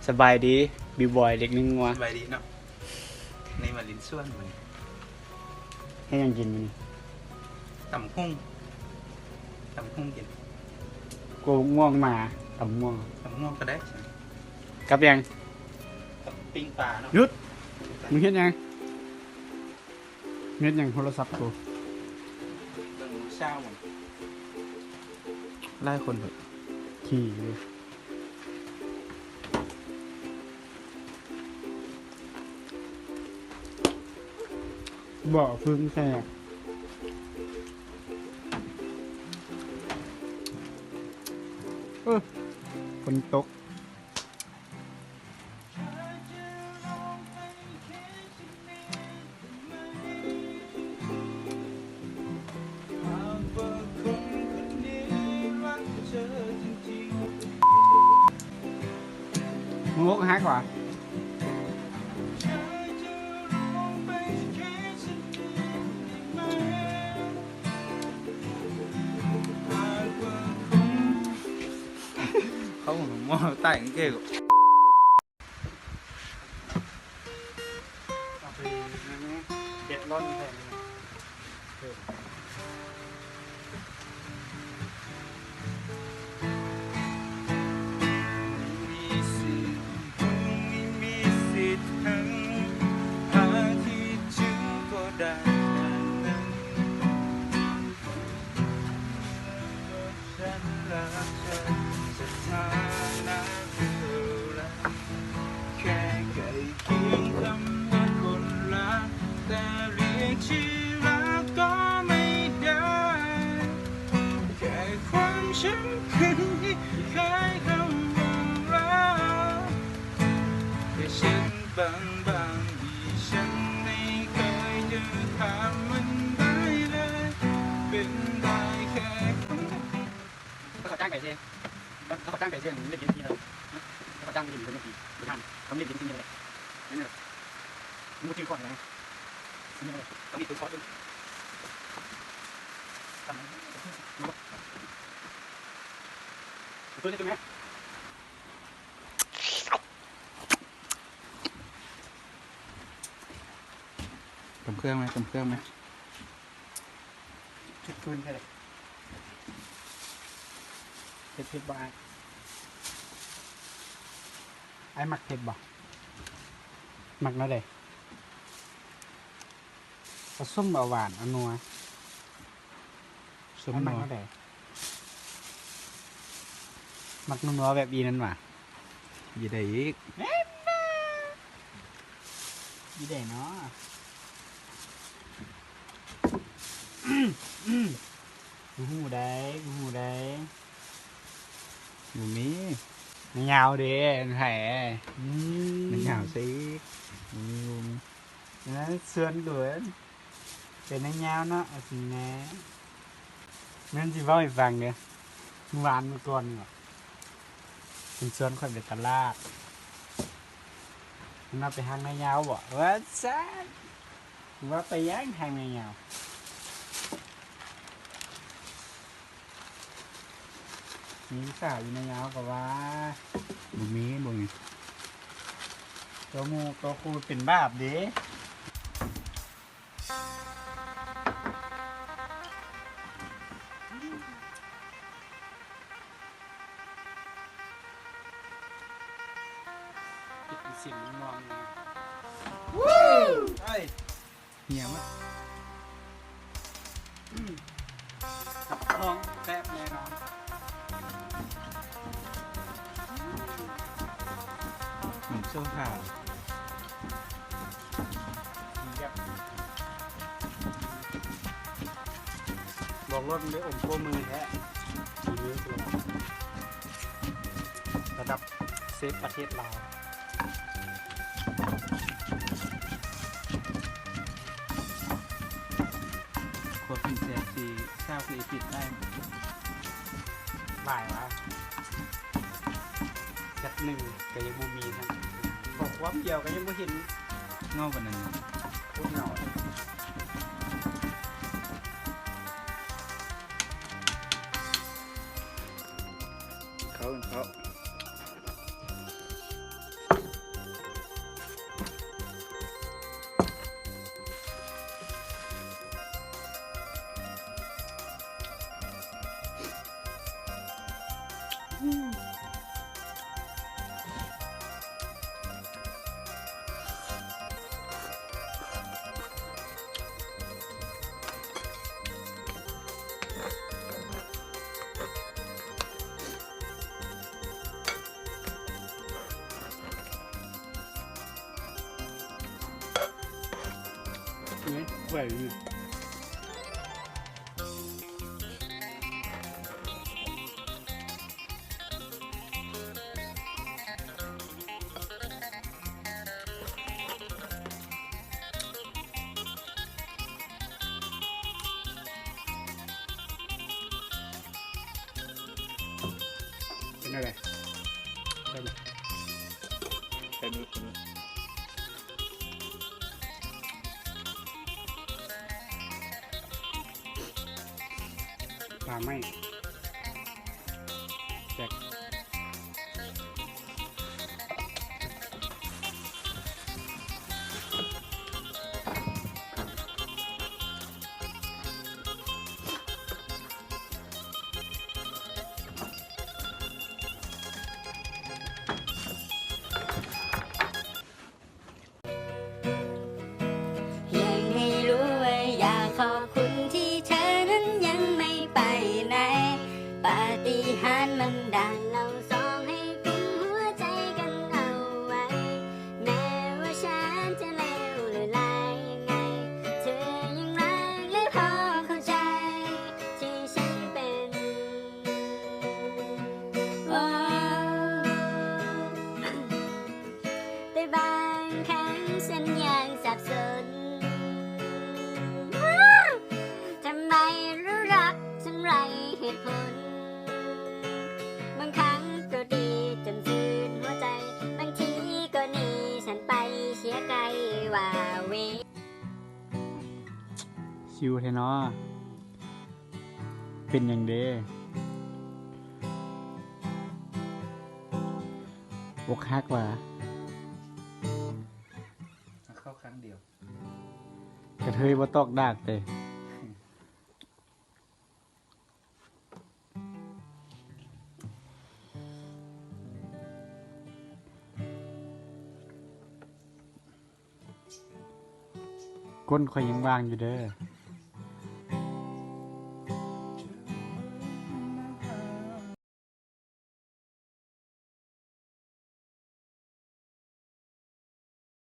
ສະບາຍດີ ບິວບອຍ ເດັກລ້ຽງງົວ. ສະບາຍດີເນາະ ນີ້ມາຫຼິ້ນສວນມື້ນີ້. ເຮັດຫຍັງກິນມື້ນີ້? ຕຳບັກຫຸ່ງ ຕຳບັກຫຸ່ງກິນ. ກົວມ່ວງມາ ຕຳມ່ວງ ຕຳມ່ວງກໍໄດ້. ກັບຫຍັງ? ກັບປີ້ງປາເນາະ. ຢຸດ! ມຶງເຮັດຫຍັງ? ເຮັດຫຍັງໂທລະສັບກູ? ເບິ່ງສາວມັນ ຫຼາຍຄົນເດ ຂີ້ເດ້. ບໍ່ ຟຶມແຊບ. ເອີ ຝົນຕົກ. ມຶງອົກຫັກຫວາ? ເຂົາໝໍຕາຍກາງເກງ. ເອົາໄປເດັດລ້ອນແທນ. ແຄ່ໃກ້ຄຽງຄຳນຽວຄົນລະ ແຕ່ຮຽກຊື່ລາວກໍໄມ່ໄດ້ ແຄ່ຄວາມສຳຄັນທີ່ຄາຍຄຳວ່າລາວ ແຕ່ສັນບາງໆທີ່ສັນໄມ່ເຄີຍຈະຂ້າມມັນໄດ້ເລີຍ ເປັນໄດ້ແຄ່ຄົນ ເຂົາຈ້າງໄປເຊ ເຂົາຈ້າງໄປເຊ ເຂົາຈ້າງໄປເຊ ເຂົາຈ້າງໄປຫຼິ້ນເປັນປີ ບໍ່ທັນ ເຂົາຫຼິ້ນເປັນປີແລ້ວ ເປັນແນວໃດ ມັນບໍ່ຖືກຄອນນະ ເຂົາມີຕົວຄອນຢູ່ ຕົວນີ້ຕົວແມ່ ຕຳເຄື່ອງໄໝ? ຕຳເຄື່ອງໄໝ? ເຜັດເກີນໄປເລີຍ ເຜັດ ເຜັດບໍ່ອ້າຍ? ອ້າຍມັກເຜັດບໍ່? ມັກແນວໃດ? ເອົາສົ້ມ ເອົາຫວານ ເອົານົວ? ສົ້ມນົວ ອ້າຍມັກແນວໃດ? ມັກນົວໆແບບອີ່ນັ້ນຫວາ? ອີ່ໃດອີກ? ແມ່ນນະ ອີ່ໃດເນາະ? ກູຮູ້ໃດ ກູຮູ້ໃດ. ບໍ່ມີ. ນາຍາວເດ້ ແມ່ນໃຜ? ອືມ ນາຍາວຊະອີກ. ບໍ່ມີ ບໍ່ມີ. ເອີ ເຊີນດ່ວນ ເປັນນາຍາວເນາະ ວ່າຊັ້ນແດ່. ແມ່ນຊິເວົ້າໃຫ້ຟັງເດີ ມື້ວານມື້ກ່ອນນີ້ຫວາ ເພິ່ນຊວນຂ້ອຍໄປຕະຫຼາດ ເພິ່ນວ່າໄປຮ້ານນາຍາວບໍ ວ່າຊັ້ນ. ວ່າໄປຫຍັງທາງນາຍາວ? ມີຜູ້ສາວຢູ່ນາຍາວກໍວ່າ. ບໍ່ມີ ບໍ່ມີ. ຕົວໝູ່ຕົວຄູ່ເປັນບາບເດ້. ເປັນເສຍງນອນນະ. ເຮີ້ຍ ເຫຍມາ. ຮັບຮອງແຊບແນ່ນອນ. ເປັນໂຊຫາ. ບອກໂລດ ມັນໄດ້ອົມໂປ້ມືແທ້ ຝີມືລະດັບເຊຟປະເທດລາວ. ຄົວກິນແຊບຊິ ສາວຄືຊິປິດໄດ້ ຫຼາຍວະ. ຈັກໜຶ່ງກໍຍັງບໍ່ມີນຳ ຂໍ້ຄວາມດຽວກໍຍັງບໍ່ເຫັນ ເງົາປານນັ້ນ ໂຄດເຫງົາ. ເຂົ້າ ເຂົ້າ. ນີ້ ໄຫວຢູ່. ເປັນຈັ່ງໃດ? ແຊບບໍ່? ແຊບຢູ່. ປາໄມ້ ແຊບ. ພຽງໃຫ້ຮູ້ວ່າຢາກຂອບຄຸນທີ່ເທີນັ້ນຍັງໄມ່ໄປໄຫນ ປາຕິຫານບັນດານເຮົາສອງໃຫ້ກຸມຫົວໃຈກັນເອົາໄວ້ ແມ້ວ່າສັນຈະເລວຫຼືຮ້າຍຍັງໄງ ເທີຍັງຮັກ ແລະ ພໍເຂົ້າໃຈທີ່ສັນເປັນ. ໂອ້ ແຕ່ບາງຄັ້ງສັນຍັງສັບສົນ ທຳໄມຮູ້ລັກສັນໄຮ້ເຫດຜົນ ບາງຄັ້ງກໍດີຈົນຊື່ນຫົວໃຈ ບາງທີກໍໜີສັນໄປເສຍໄກວ່າເວ. ຊິວແທ້ເນາະ. ເປັນຫຍັງເດ? ອົກຫັກຫວາ? ຮັກເຂົາຄັ້ງດຽວ. ກະເທີຍບໍ່ຕອກດາກເຕ. ກົ້ນຂ້ອຍຍັງວ່າງຢູ່ເດີ.